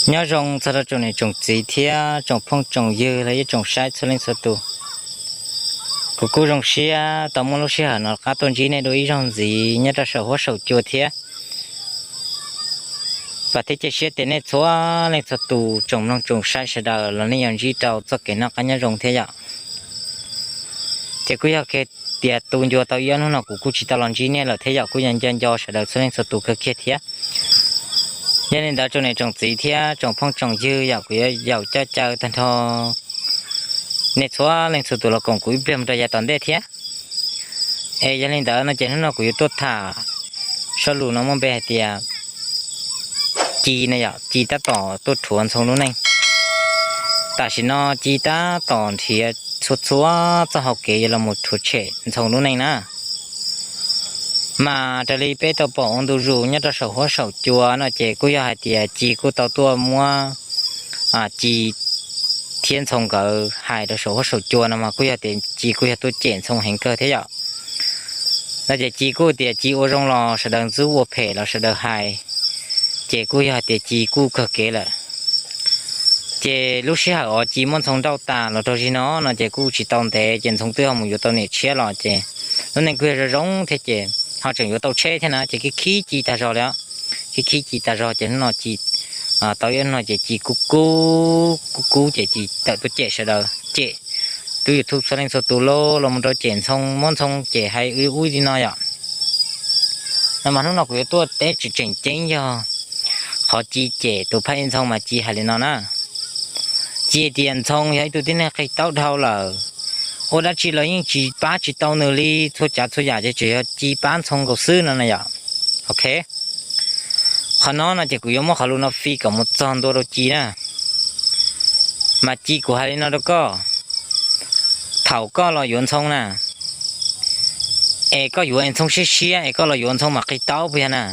Nyob zoo txog rau tsoom niam tsoom txiv thiab tsoom phooj tsoom ywg los yog tsoom saib txhua leej txhua tus. Kuv kuj zoo siab tau muaj lub sij hawm no rov qab tuaj ntsib nej dua ib zaug ntxiv nyob rau saum huab saum cua thiab. Vam thiab cia siab tias nej txhua leej txhua tus tsoom mloog tsoom saib sawv daws los nej yuav ntsib rau txoj kev noj qab nyob zoo thiab yom. Ces kuj yog tias tu ncua tau ib ob hnub no kuv kuj tsis tau los ntsib nej lawm thiab yom, kuj yog nco nco sawv daws txhua leej txhua tus kawg kiag thiab. Yog li ntawd tsoom niam tsoom txiv thiab tsoom phooj tsoom ywg yom, kuv yuav yaum coj caw tag nrho nej txhua leej txhua tus los koom kuv ib pliag mus rau yav tom ntej thiab. Es yog li ntawd no ces hnub no kuv yuav tuaj tham zaj lus no muaj npe hais tias Ci no yom, Ci tab tom tuaj rhuav Ntxhoo lub neej. Tam sim no Ci tab tom nrhiav txhua txhua txoj hau kev yuav los mus rhuav tshem Ntxhoo lub neej na. Mas raws li peb tau pom ua ntu zus nyob rau saum huab saum cua no ces kuj yog hais tias Ci kuj tau tuaj muab Ci thiab Ntxhoo nkawd hais rau saum huab saum cua no mas kuj yog tias Ci kuj yog tuaj cem Ntxhoo heev kawg thiab yom. No ces Ci kuj tias Ci ua zoo los sawv daws ntxub, ua phem los sawv daws hais, ces kuj yog hais tias Ci kuj kawg kev lawm. Ces lub sij hawm uas Ci muab Ntxhoo nrauj tas los rau zim no no ces kuj tsis tau ntev ces Ntxhoo twb ho mus yuav tau niam tshiab los ces lub neej kuj yog zoo zoo thiab ces ho tseem yuav tau tsheb thiab na ces khib khib Ci tag zog li. Khib khib Ci tag zog ces hnub no Ci tau ib hnub no ces Ci kub kub kub kub ces Ci tawm tuaj cem sawv daws, cem tub YouTube txhua leej txhua tus los mus rau cem Ntxhoo, muab Ntxhoo cem hais ub li no yom. No mas hnub no kuv yuav tuaj teb tseem tseem ceeb yog qhov Ci cem tus phaj ib Ntxhoo mas Ci hais li no na. Ci tias Ntxhoo yog ib tug tib neeg qig taub dhau lawm, ua dab tsi los yeej tsis pab tsis tau nws li, txhua tsav txhua yam ces tseem yog Ci pab Ntxhoo nkaus xwb no na yom. Ok, qhov no no ces kuv yuav muab qhov lus no fi kom mus txog ntua rau Ci na. Mas Ci, kuv hais li no rau koj, thaum koj los yuav Ntxhoo na, es koj yuav es Ntxhoo siab siab es koj los yuav Ntxhoo mam qig taub puas yog na?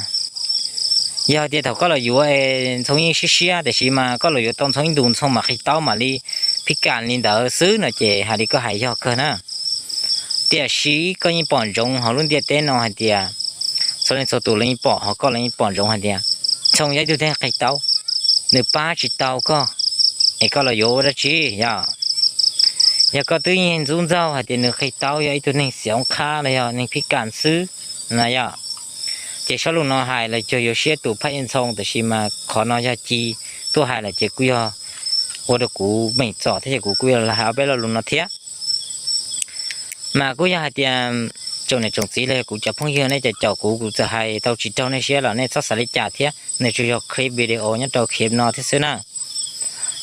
Yog hais tias thaum koj los yuav es Ntxhoo yeej siab siab tiam sis mas koj los yuav tau Ntxhoo ib ntus Ntxhoo mam qig taub mam li phib kam li ntawd xwb no ces hais li koj hais yog kawg na. Tiam sis koj yeej pom ntsoov hauv lub ntiaj teb no hais tias txhua leej txhua tus los yeej pom, ho koj los yeej pom ntsoov hais tias Ntxhoo yog ib tug tib neeg qig taub, nws pab tsis tau koj, es koj los yuav ua dab tsi yom? Yog koj twb yeej ntxub ntxaug hais tias nws qig taub yog ib tug neeg xiam oob qhab los yog neeg phib kam xwb na yom, ces zaj lus no hais los cuag yuav siab tus phaj ib Ntxhoo, tiam sis mas qhov no yog Ci tuaj hais lawm ces kuj yog ua rau kuv meem txom thiab ces kuv kuj yuav los hais ob peb lo lus no thiab. Mas kuj yog hais tias tsoom niam tsoom txiv los yog kuv cov phooj ywg nej caum caum kuv, kuv txawm hais tau tsis raug nej siab los nej txhob xav li cas thiab, nws tsuas yog clip video nyob rau clip no thiab xwb na.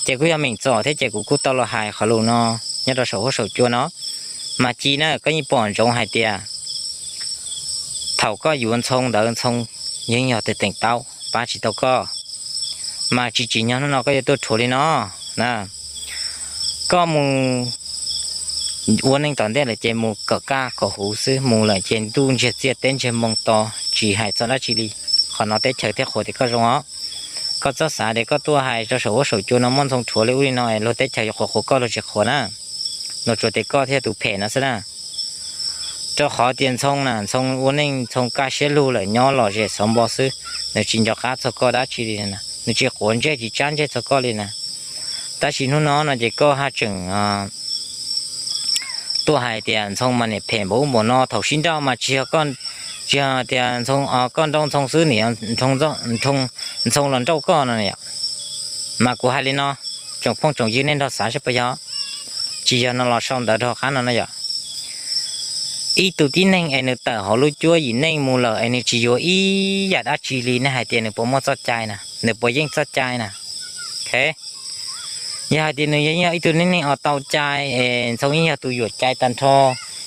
Ces kuj yog meem txom thiab ces kuv kuj tau los hais qhov lus no nyob rau saum huab saum cua no. Mas Ci na, koj yeej pom ntsoov hais tias thaum koj yuav Ntxhoo ntawd Ntxhoo yeej yog tus teem taub pab tsis tau koj, mas tsis tsim nyog hnub no koj yuav tuaj rhuav li no na. Koj mus ua neej tom ntej lawm ces mus kawm kaj kom huv xwb, mus lawm ces ntuj ntsiag txiaj teb ntsiag moo to, tsis hais txog dab tsi li. Qhov no teb chaws thiaj qhuas tias koj zoo os. Koj txhob xav tias koj tuaj hais rau saum huab saum cua no muab Ntxhoo rhuav li ub li no luag teb chaws yuav qhuas qhuas koj, luag tsis qhuas na. Luag tsuas tias koj thiaj tus phem no xwb na. Rau qhov tias Ntxhoo na, Ntxhoo ua neej Ntxhoo kaj siab lug lawm, nyob lom zem xov npo xwb, nws tsis nco qab txog koj dab tsi li na, nws tsis quav ntsej tsis tsab ntsej txog koj li na. Tab sis hnub no no ces koj haj tseem tuaj hais tias Ntxhoo mas niam phem npaum ub npaum no, thaum sib nrauj mas tsis yog koj, tsis yog tias Ntxhoo, koj nrauj Ntxhoo xwb, nim Ntxhoo los nrauj koj no yom. Mas kuv hais li no, tsoom phooj tsoom ywg nej nrog xav saib puas yog, tsis yog no los sau ntawv rau qab no no yom. Ib tug tib neeg es nws tawm hauv lub cuab yim neej mus lawm es nws tsis yuav ib yam dab tsi li, nej hais tias nws puas muaj txoj cai na, nws puas yeej txoj cai na? Yog hais tias nws yeej yog ib tug neeg uas tau cai es Ntxhoo yeej yog tus yuam cai tag nrho,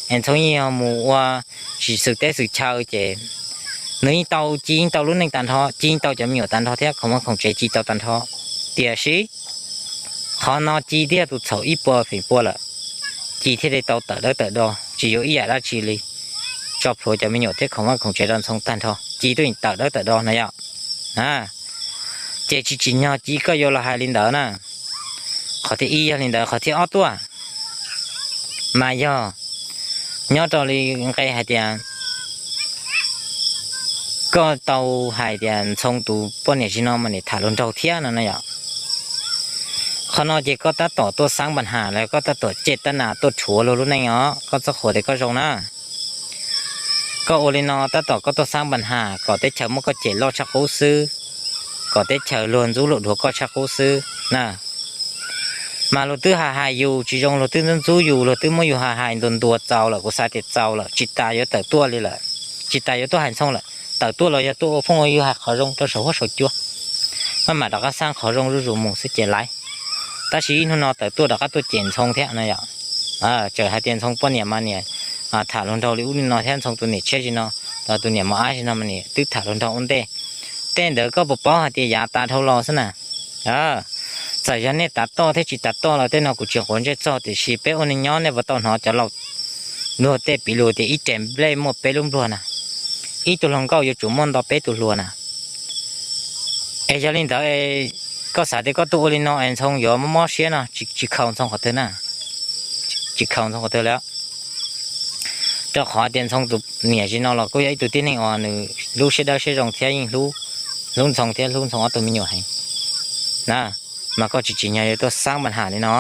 es Ntxhoo yeej yog mus ua xwm teb xwm chaw ces nws yeej tau, Ci yeej tau lub neej tag nrho, Ci yeej tau cov me nyuam tag nrho thiab khoom vaj khoom tsev Ci tau tag nrho. Tiam sis qhov no Ci thiaj tus txhaum ib puas feem pua lawm, Ci thiaj li tau tawm dawb tawm do tsis yuav ib yam dab tsi li, tso plhuav cov me nyuam thiab khoom vaj khoom tsev rau Ntxhoo tag nrho, Ci twb tawm dawb tawm do no yom. Ces tsis tsim nyog Ci koj yuav los hais li ntawd na. Qhov thib ib yog li ntawd, qhov thib ob tuaj mas yog nyob rau li nqe hais tias koj tau hais tias Ntxhoo tus poj niam tsis no mas nim tham luag nraug thiab no no yom. Qhov no ces koj tab tom tuaj xaab npa has los koj tab tom cem tab nas tuaj rhuav luag lub neej os, koj txhob qhuas tias koj zoo na. Koj ua li no tab tom koj tuaj xaab npa has kom teb chaws muab koj cem loj tshaj qub xwb, kom teb chaws luag ntxub luag dhuav koj tshaj qub xwb na. Mas luag twb hais hais yus tsis zoo, luag twb ntxub ntxub yus, luag twb muab yus hais hais ntuas ntuas txaus lawm, kuv xav tias txaus lawm, tsis tas yuav tawm tuaj li lawm, tsis tas yuav tuaj hais Ntxhoo lawm. Tawm tuaj los yog tuaj ua phooj ua ywg hais qhov zoo rau saum huab saum cua, maj mam rov qab xaab qhov zoo zuj zus mus xwb ces laiv. Tab sis ib hnub no tawm tuaj rov qab tuaj cem Ntxhoo thiab no yom. Txawm hais tias Ntxhoo poj niam mas niam tham luag nraug li ub li no thiab, Ntxhoo tus niam tshiab zim no, tus niam mos ab zim no mas niam twb tham luag nraug ua ntej. Tej ntawd koj puas paub hais tias yav tas dhau los xwb na. Txawm yog nej tav toj thiab tsis tav toj los tej no kuv tsis quav ntsej txog, tiam sis peb ua neej nyob nej puas tau hnov cov laus luag tej piv lus tias ib rev nplej muaj peb lub npluag na, ib tug hluas nkauj yuav tsum muaj nto peb tus hluas na. Es yog li ntawd, koj xav tias koj tuaj ua li no es Ntxhoo yuav mob mob siab no, tsis khaus Ntxhoo qhov twg na, tsis khaus Ntxhoo qhov twg li. Rau qhov tias Ntxhoo tus niam zim no los kuj yog ib tug tib neeg uas nws lub siab dawb siab zoo thiab yeej hlub, hlub Ntxhoo thiab hlub Ntxhoo ob tug me nyuam heev na. Mas koj tsis tsim nyog yuav tuaj xaab npa has li no.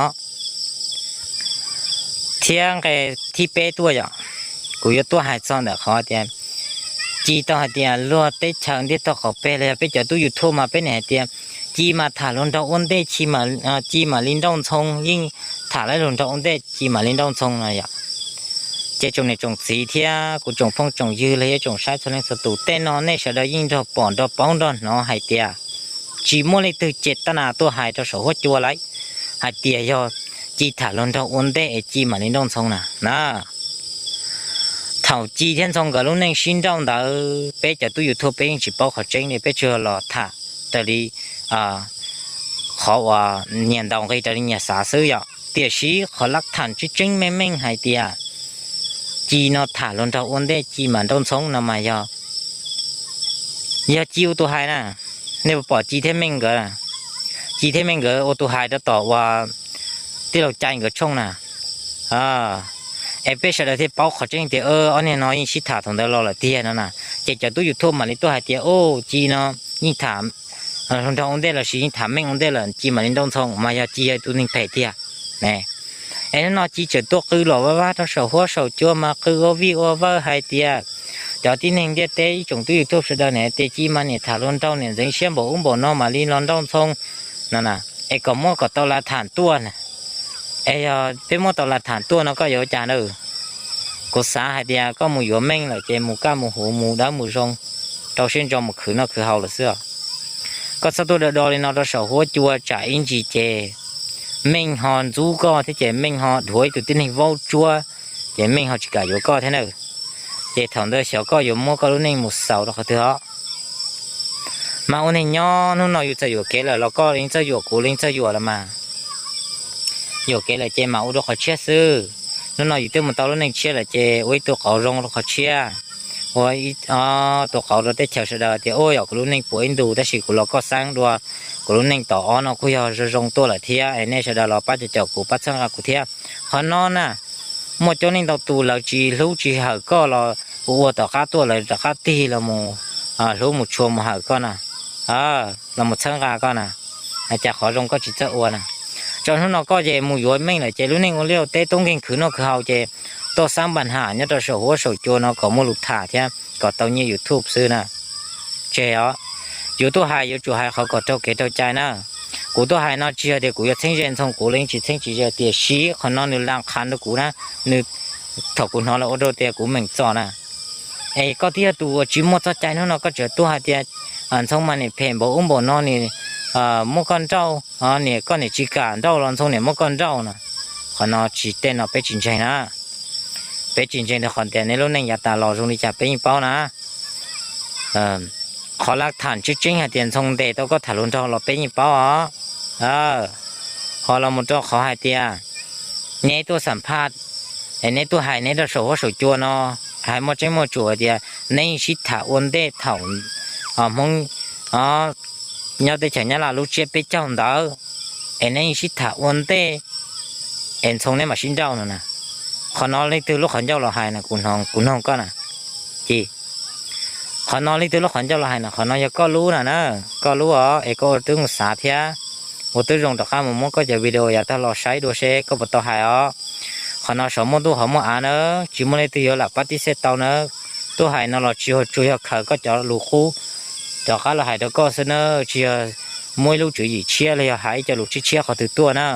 Thiab nqe thib peb tuaj yom, kuv yuav tuaj hais txog ntawm qhov tias Ci tau hais tias luag teb chaws ntiaj tog qaum peg los yog peb cov tub YouTube mas peb nim hais tias Ci mas tham luag nraug ua ntej, Ci mam li nrauj Ntxhoo, yeej tham luag nraug ua ntej Ci mam li nrauj Ntxhoo no yom. Ces tsoom niam tsoom txiv thiab kuv tsoom phooj tsoom ywg los yog tsoom saib txhua leej txhua tus, tej no nej sawv daws yeej nrog pom nrog paub nrog hnov hais tias tsis muaj leej twg cem tab nas tuaj hais rau saum huab cua lawm hais tias yog Ci tham luag nraug ua ntej es Ci mam li nrauj Ntxhoo na na. Thaum Ci thiab Ntxhoo nkawd lub neej sib nrauj ntawd peb cov tub YouTube peb yeej tsis paub qhov tseeb li, peb tsuas los tham raws li qhov uas nyias ntaus nqi raws li nyias xav xwb yom. Tiam sis qhov lab tham tseeb tseeb meej meej hais tias Ci no tham luag nraug ua ntej Ci mam nrauj Ntxhoo no mas yog, yog Ci ua tus hais na. Nej puas pom Ci thiab Meej nkawd, Ci thiab Meej nkawd ua tus hais rau tom uas tij laug Cai nkawd tshooj na. Es peb sawv daws thiaj paub qhov tseeb tias ob niag no yeej sib tham thaum ntawd los lawm tiag no na. Ces cov tub YouTube mam li tuaj hais tias, o, Ci no yeej tham luag nraug ua ntej lossis yeej tham Meej ua ntej lawm Ci mam li nrauj Ntxhoo, mas yog Ci yog tus neeg phem tiag. Es hnub no Ci tseem tuaj qw los vaj vab rau saum huab saum cua mas qw ua vij ua vawj hais tias cov tib neeg ntiaj teb ib tsoom tub YouTube sawv daws ne tias Ci mas niam tham luag nraug niam ntxeev siab npaum ub npaum no mam li los nrauj Ntxhoo no na. Es kom muab kom tau lav tham tuaj na. Es yog peb muab tau lav tham tuaj no koj yuav ua cas na? Kuv xav hais tias koj mus yuav Meej lawm ces mus kaj mus huv mus dawb mus zoo, rau siab ntso mus khwv noj khwv haus lawm xwb os. Koj txhob tuaj do do li no rau saum huab cua tsam ib ntsis ces Meej ho ntxub koj thiab ces Meej ho dhuav ib tug tib neeg vaub tsuab, ces Meej ho tsis kam yuav koj thiab na. Ces thaum ntawd xyov koj yuav muab koj lub neej mus xaus rau qhov twg os. Mas ua neeg nyob hnub no yus txawm yuam kev lawm los koj yeej txawj yuam, kuv yeej txawj yuam los mas. Yuam kev lawm ces mam ua dua qhov tshiab xwb. Hnub no yus twb mus tau lub neej tshiab lawm ces ua ib tug qauv zoo rau qhov tshiab, ua tus qauv rau teb chaws sawv daws tias, u, yog kuv lub neej puas ib ntus tab sis kuv los koj xeeb dua, kuv lub neej tom ob no kuj yog zoo zoo tuaj lawm thiab es nej sawv daws los pab caum caum kuv, pab txhawb nqa kuv thiab. Qhov no na, muaj coob leej ntau tus lawv tsis hlub tsis hawm koj los ua ua tom qab tuaj lawv rov qab tig los mus hlub mus tshua mus hawm koj na, los mus txhawb nqa koj na. Cas qhov zoo koj tsis txawj ua na? Tso hnub no koj ces mus yuav Meej lawm ces lub neej ua liaj ua teb tub nkeeg khwv noj khwv haus ces tuaj xab npa ham nyob rau saum huab saum cua no kom muaj lus tham thiab kom tau nyiaj YouTube xwb na. Tseg os, yuav tuaj hais yuav tsum hais qhov kom raug kev raug cai na. Kuv tuaj hais no tsis yog tias kuv yuav txheeb ze Ntxhoo, kuv los yeej tsis txheeb tsis ze, tiam sis qhov no nws lam qhav rau kuv na, nws, thaum kuv hnov lawv ua rau tias kuv meem txom na. Es koj twb yog tus uas tsis muaj txoj cai, hnub no koj tseem tuaj hais tias Ntxhoo mas niam phem npaum ub npaum no, niam muab koj nrauj, niam koj niam tsis kam nrauj los Ntxhoo niam muab koj nrauj no. Qhov no tsis, tej no peb tsis ntseeg na. Peb tsis ntseeg rau qhov tias neb lub neej yav tas los zoo li cas peb yeej paub na. Qhov lab tham tseeb tseeb hais tias Ntxhoo ntes tau koj tham hluas nraug los peb yeej paub os. Ho los mus rau qhov hais tias neb tuaj xam phaj, es neb tuaj hais neb rau saum huab saum cua no, hais muaj tseeb muaj tsuas tias neb yeej sib tham ua ntej thaum Hmoob nyob teb chaws Nyab Laj lub tsiab peb caug ntawd, es neb yeej sib tham ua ntej es Ntxhoo neb mam sib nrauj no na. Qhov no leej twg lub qhov ncauj los hais no? Kuv noog koj na. Ci, qhov no leej twg lub qhov ncauj los hais no? Qhov no yog koj lub na na, koj lub os, es koj ua tub mus xav thiab. Ua twb zoo rov qab mus muab koj cov video yav tag los saib dua seb koj puas tau hais os. Qhov no saum muaj ntuj hauv muaj av na, tsis muaj leej twg yuav lam pab tib xej tau na. Tuaj hais no los tsis yog, tsuas yog khaws koj cov lus qub rov qab los hais rau koj xwb na, tsis yog muaj ib lub tswv yim tshiab los yog hais ib co lus tshiab tshiab qhov twg tuaj na.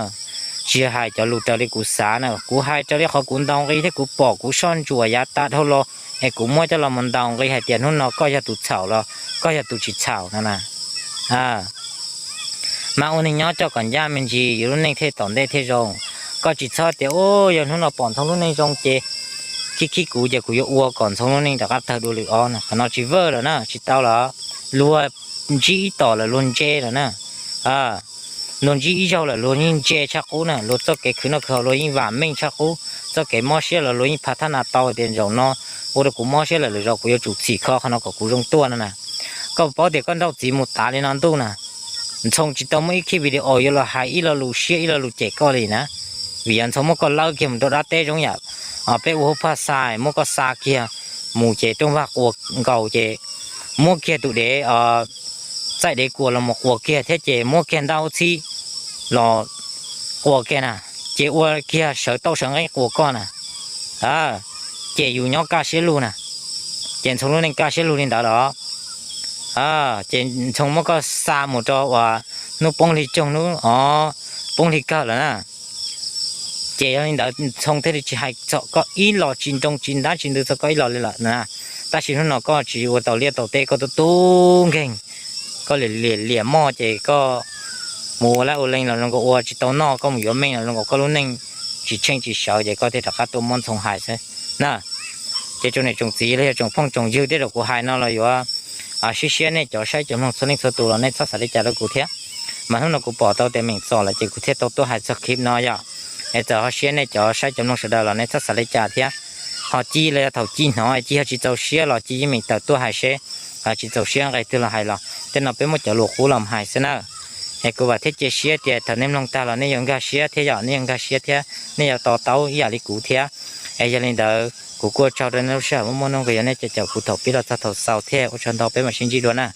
Tsis yog hais cov lus raws li kuv xav na, kuv hais raws li qhov kuv ntaus nqi thiab kuv pom kuv soj ntsuam yav tas dhau los, es kuv muab coj los mus ntaus nqi hais tias hnub no koj yog tus txhaum los koj yog tus tsis txhaum no na. Mas ua neeg nyob coj kom ncaj me ntsis, yus lub neej thiaj tom ntej thiaj zoo. Koj tsis txhob tias, u, yog hnub no pom Ntxhoo lub neej zoo ces khib khib kuv ces kuv yuav ua kom Ntxhoo lub neej rov qab tawg dua lwm ob no, qhov no tsis vwj lawm na, tsis tau lawm. Luag ntsib ib tom lawm luag ntse lawm na. Luag ntsib ib zaug lawm luag yeej ntse tshaj qub na, luag txoj kev khwv noj khwv haus luag yeej vam meej tshaj qub, txoj kev mob siab los luag yeej phav thab nas tau tias zaum no ua rau kuv mob siab lawm, lwm zaus kuv yuav tsum txhim kho qhov no kom kuv zoo tuaj no na. Koj paub tias koj nrauj txiv mus tav li no ntuj na, Ntxhoo tsis tau muaj ib khib video yuav los hais ib lo lus siab ib lo lus cem koj li na. Vim yog Ntxhoo muab koj lawb kiag mus rau dab teb zoo yam peb ua hauv phaj xa, muab koj xa kiag mus ces rooj vag quas nkaus ces muab kiag tus dev txaij dev kuas los mus quas kiag thiab ces muab kiag ntaub txhib los quas kiag na, ces ua kiag sawv tauj sawv nqeeb quas koj na. Ces yus nyob kaj siab lug na, ces Ntxhoo lub neej kaj siab lug li ntawd los. Ces Ntxhoo muab koj xa mus rau uas hnub poob hli coog hnub o poob hli kawg lawm na. Ces yog li ntawd Ntxhoo thiaj li tsis hais txog koj ib los, tsis nroo tsis ntab tsis ntws txog koj ib los li lawm na. Tab sis hnub no koj tsis ua tau liaj tau teb, koj tub tub nkeeg, koj liam liam liam moj ces koj mus ua lab ua leej los zoo nkaus ua tsis tau noj, koj mus yuav meej los zoo nkaus koj lub neej tsis tsheej tsis sawv ces koj thiaj rov qab tuaj muab Ntxhoo hais xwb na. Ces tsoom niam tsoom txiv los yog tsoom phooj tsoom ywg, tej zaum kuv hais no los yuav siab siab nej cov saib cov mloog txhua leej txhua tus los nej txhob xav li cas rau kuv thiab. Mas hnub no kuv pom tau tias meem txom lawm ces kuv thiaj tau tuaj hais txog clip no yom. Es txawm ho siab nej cov saib cov mloog sawv daws los nej txhob xav li cas thiab. Ho Ci los yog thaum Ci hnov Ci ho tsis txaus siab los Ci yeej meem tawm tuaj hais seb tsis txaus siab nqe twg los hais los tej no peb muab cov lus qub los hais xwb na. Es kuv vam thiab cia siab tias thaum nej mloog tag los nej yuav nkag siab thiab yom, nej yuav nkag siab thiab nej yuav to taub ib yam li kuv thiab. Es yog li ntawd kuv kuj ua tsaug rau nej lub sij hawm muaj muaj nuj nqis uas nej caum kuv thaum pib los txog thaum xaus thiab, ua tsaug ntau, peb mam sib ntsib dua na.